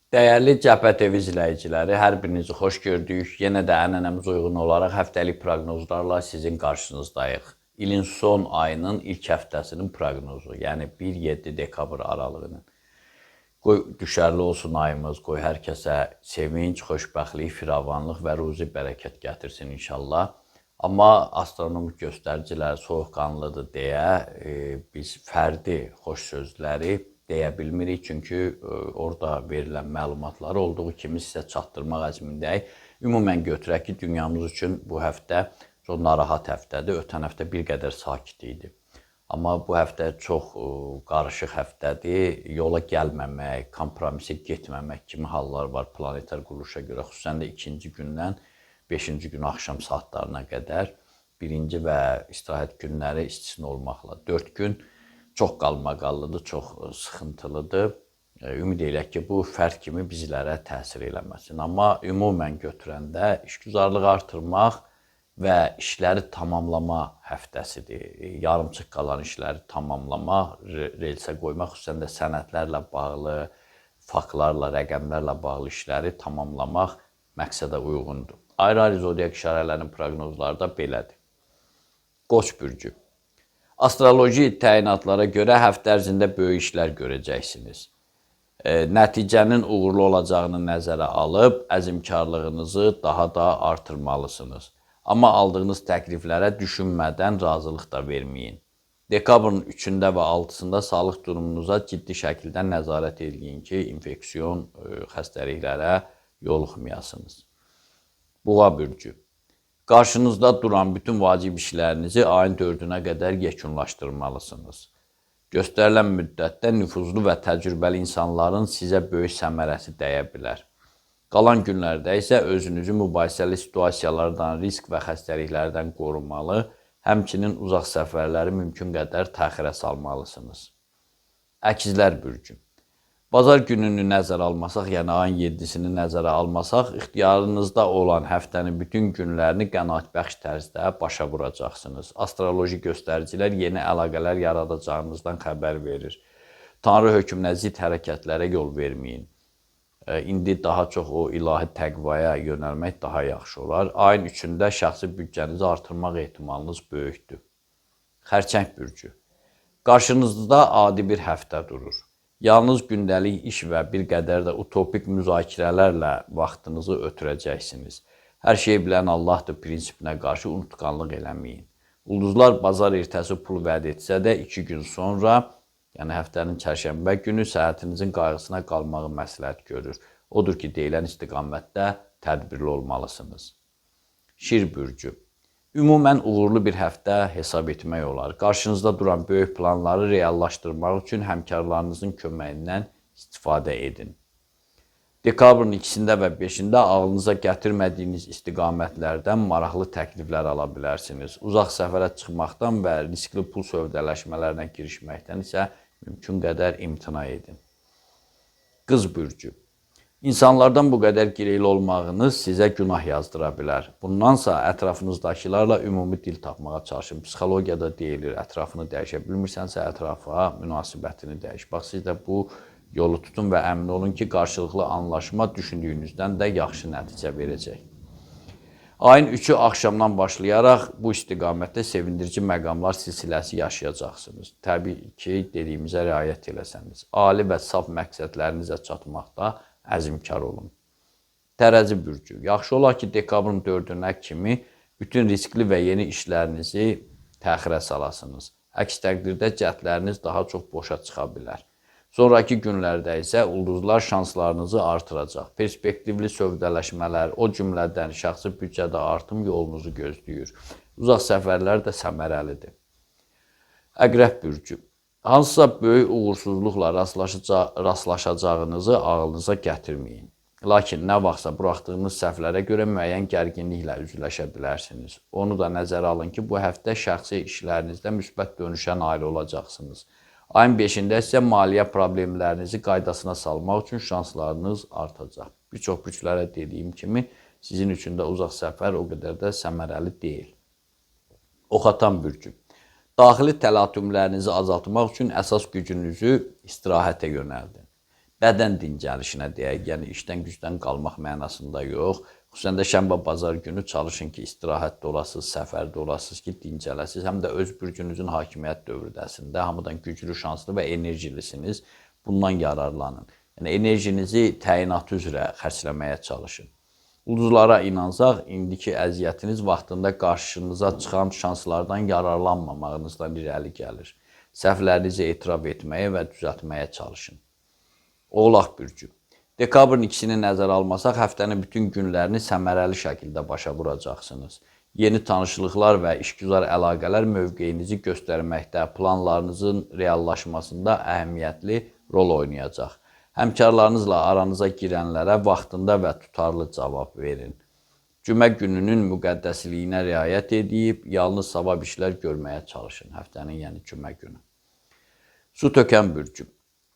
Dəyərli Cəbhə TV izləyiciləri, hər birinizi xoş gördük. Yenə də ənənəmizə uyğun olaraq həftəlik proqnozlarla sizin qarşınızdayıq. İlin son ayının ilk həftəsinin proqnozu, yəni 1-7 dekabr aralığının. Qoy düşərli olsun ayımız, qoy hər kəsə sevinc, xoşbəxtlik, firavanlıq və ruzi bərəkət gətirsin inşallah. Amma astronomik göstəricilər soyuqqanlıdır deyə biz fərdi xoş sözləri deyə bilmirik. Çünki orada verilən məlumatları olduğu kimi sizə çatdırmaq əzmindəyik. Ümumən götürək ki, dünyamız üçün bu həftə çox narahat həftədir. Ötən həftə bir qədər sakit idi. Amma bu həftə çox qarışıq həftədir. Yola gəlməmək, kompromisə getməmək kimi hallar var planetar quruluşa görə. Xüsusən də ikinci gündən 5-ci gün axşam saatlarına qədər birinci və istirahət günləri istisna olmaqla 4 gün çox qalmaqallıdır, çox sıxıntılıdır. Ümid eləyək ki, bu fərd kimi bizlərə təsir eləməsin. Amma ümumən götürəndə işgüzarlığı artırmaq və işləri tamamlama həftəsidir. Yarımçıq qalan işləri tamamlamaq, relsə qoymaq, xüsusən də sənədlərlə bağlı, faktlarla, rəqəmlərlə bağlı işləri tamamlamaq məqsədə uyğundur. Ayrı-ayrı zodiak işarələrinin proqnozları da belədir. Qoç bürcü. Astroloji təyinatlara görə həftə ərzində böyük işlər görəcəksiniz. Nəticənin uğurlu olacağını nəzərə alıb əzmkarlığınızı daha da artırmalısınız. Amma aldığınız təkliflərə düşünmədən razılıq da verməyin. Dekabrın 3-ündə və 6-sında sağlıq durumunuza ciddi şəkildə nəzarət eləyin ki, infeksion xəstəliklərə yoluxmayasınız. Boğa bürcü. Qarşınızda duran bütün vacib işlərinizi ayın 4-ünə qədər yekunlaşdırmalısınız. Göstərilən müddətdə nüfuzlu və təcrübəli insanların sizə böyük səmərəsi dəyə bilər. Qalan günlərdə isə özünüzü mübahisəli situasiyalardan, risk və xəstəliklərdən qorumalı, həmçinin uzaq səfərləri mümkün qədər təxirə salmalısınız. Əkizlər bürcü. Bazar gününü nəzərə almasaq, yəni ayın 7-sini nəzərə almasaq, ixtiyarınızda olan həftənin bütün günlərini qənaətbəxş tərzdə başa vuracaqsınız. Astroloji göstəricilər yeni əlaqələr yaradacağınızdan xəbər verir. Tanrı hökmünə zidd hərəkətlərə yol verməyin. İndi daha çox o ilahi təqvaya yönəlmək daha yaxşı olar. Ayın 3-ündə şəxsi büdcənizi artırmaq ehtimalınız böyükdür. Xərçəng bürcü. Qarşınızda adi bir həftə durur. Yalnız gündəlik iş və bir qədər də utopik müzakirələrlə vaxtınızı ötürəcəksiniz. Hər şeyi bilən Allahdır prinsipinə qarşı unutqanlıq eləməyin. Ulduzlar bazar ertəsi pul vəd etsə də 2 gün sonra, yəni həftənin çərşənbə günü səhhətinizin qayğısına qalmağı məsləhət görür. Odur ki, deyilən istiqamətdə tədbirli olmalısınız. Şir bürcü. Ümumən uğurlu bir həftə hesab etmək olar. Qarşınızda duran böyük planları reallaşdırmaq üçün həmkarlarınızın köməyindən istifadə edin. Dekabrın 2-sində və 5-də ağlınıza gətirmədiyiniz istiqamətlərdən maraqlı təkliflər ala bilərsiniz. Uzaq səfərə çıxmaqdan və riskli pul sövdələşmələrinə girişməkdən isə mümkün qədər imtina edin. Qız bürcü. İnsanlardan bu qədər gireyli olmağınız sizə günah yazdıra bilər. Bundansa ətrafınızdakılarla ümumi dil tapmağa çalışın. Psixologiyada deyilir, ətrafını dəyişə bilmirsənsə ətrafa münasibətini dəyiş. Bax, siz də bu yolu tutun və əmin olun ki, qarşılıqlı anlaşma düşündüyünüzdən də yaxşı nəticə verəcək. Ayın 3-ü axşamdan başlayaraq bu istiqamətdə sevindirici məqamlar silsiləsi yaşayacaqsınız. Təbii ki, dediyimizə riayət eləsəniz. Ali və saf məqsədlərinizə çatmaqda əzmkar olun. Tərəzi bürcü. Yaxşı olar ki, dekabrın 4-ünə kimi bütün riskli və yeni işlərinizi təxirə salasınız. Əks təqdirdə cəhdləriniz daha çox boşa çıxa bilər. Sonrakı günlərdə isə ulduzlar şanslarınızı artıracaq. Perspektivli sövdələşmələr, o cümlədən şəxsi büdcədə artım yolunuzu gözləyir. Uzaq səfərlər də səmərəlidir. Əqrəb bürcü. Hansısa böyük uğursuzluqla rastlaşacağınızı ağlınıza gətirməyin. Lakin nə vaxtsa buraxdığınız səhvlərə görə müəyyən gərginliklə üzləşə bilərsiniz. Onu da nəzərə alın ki, bu həftə şəxsi işlərinizdə müsbət dönüşə nail olacaqsınız. Ayın 5-də isə maliyyə problemlərinizi qaydasına salmaq üçün şanslarınız artacaq. Bir çox bürclərə dediyim kimi, sizin üçün də uzaq səfər o qədər də səmərəli deyil. Oxatan bürcü. Daxili təlatümlərinizi azaltmaq üçün əsas gücünüzü istirahətə yönəldin. Bədən dincəlişinə deyək, yəni işdən gücdən qalmaq mənasında yox. Xüsusən də şənbə bazar günü çalışın ki, istirahətdə olasınız, səfərdə olasınız ki, dincələsiniz. Həm də öz bürcünüzün hakimiyyət dövründəsində hamıdan güclü, şanslı və enerjilisiniz. Bundan yararlanın. Yəni enerjinizi təyinatı üzrə xərcləməyə çalışın. Ulduzlara inansaq, indiki əziyyətiniz vaxtında qarşınıza çıxan şanslardan yararlanmamağınızdan irəli gəlir. Səhvlərinizi etiraf etməyə və düzəltməyə çalışın. Oğlaq bürcü. Dekabrın 2-sini nəzərə almasaq, həftənin bütün günlərini səmərəli şəkildə başa vuracaqsınız. Yeni tanışlıqlar və işgüzar əlaqələr mövqeyinizi göstərməkdə, planlarınızın reallaşmasında əhəmiyyətli rol oynayacaq. Həmkarlarınızla aranıza girənlərə vaxtında və tutarlı cavab verin. Cümə gününün müqəddəsliyinə riayət edib, yalnız savab işlər görməyə çalışın. Həftənin, yəni cümə günü. Su tökən bürcü.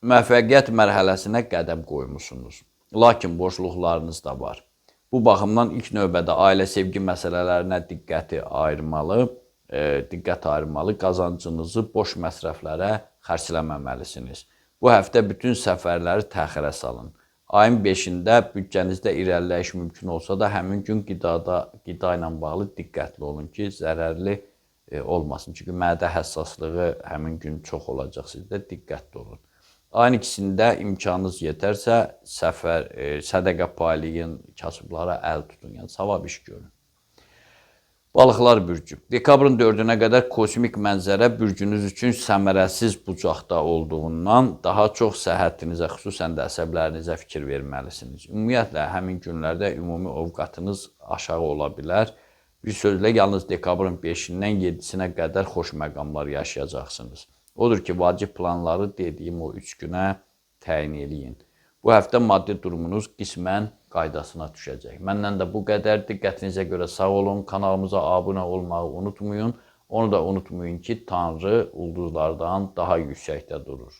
Müvəffəqiyyət mərhələsinə qədəm qoymusunuz. Lakin boşluqlarınız da var. Bu baxımdan ilk növbədə ailə sevgi məsələlərinə diqqət ayırmalı, qazancınızı boş məsrəflərə xərcləməməlisiniz. Bu həftə bütün səfərləri təxirə salın. Ayın 5-də büdcənizdə irəliləyiş mümkün olsa da, həmin gün qida ilə bağlı diqqətli olun ki, zərərli olmasın. Çünki mədə həssaslığı həmin gün çox olacaq sizdə, diqqətli olun. Ayın 2-sində imkanınız yetərsə, səfər, sədəqə paylayın, kasıblara əl tutun, yəni savab iş görün. Balıqlar bürcü. Dekabrın 4-ünə qədər kosmik mənzərə bürcünüz üçün səmərəsiz bucaqda olduğundan daha çox səhhətinizə, xüsusən də əsəblərinizə fikir verməlisiniz. Ümumiyyətlə, həmin günlərdə ümumi ovqatınız aşağı ola bilər. Bir sözlə, yalnız dekabrın 5-dən 7-sinə qədər xoş məqamlar yaşayacaqsınız. Odur ki, vacib planları dediyim o 3 günə təyin eləyin. Bu həftə maddi durumunuz qismən qaydasına düşəcək. Məndən də bu qədər. Diqqətinizə görə sağ olun. Kanalımıza abunə olmağı unutmayın. Onu da unutmayın ki, Tanrı ulduzlardan daha yüksəkdə durur.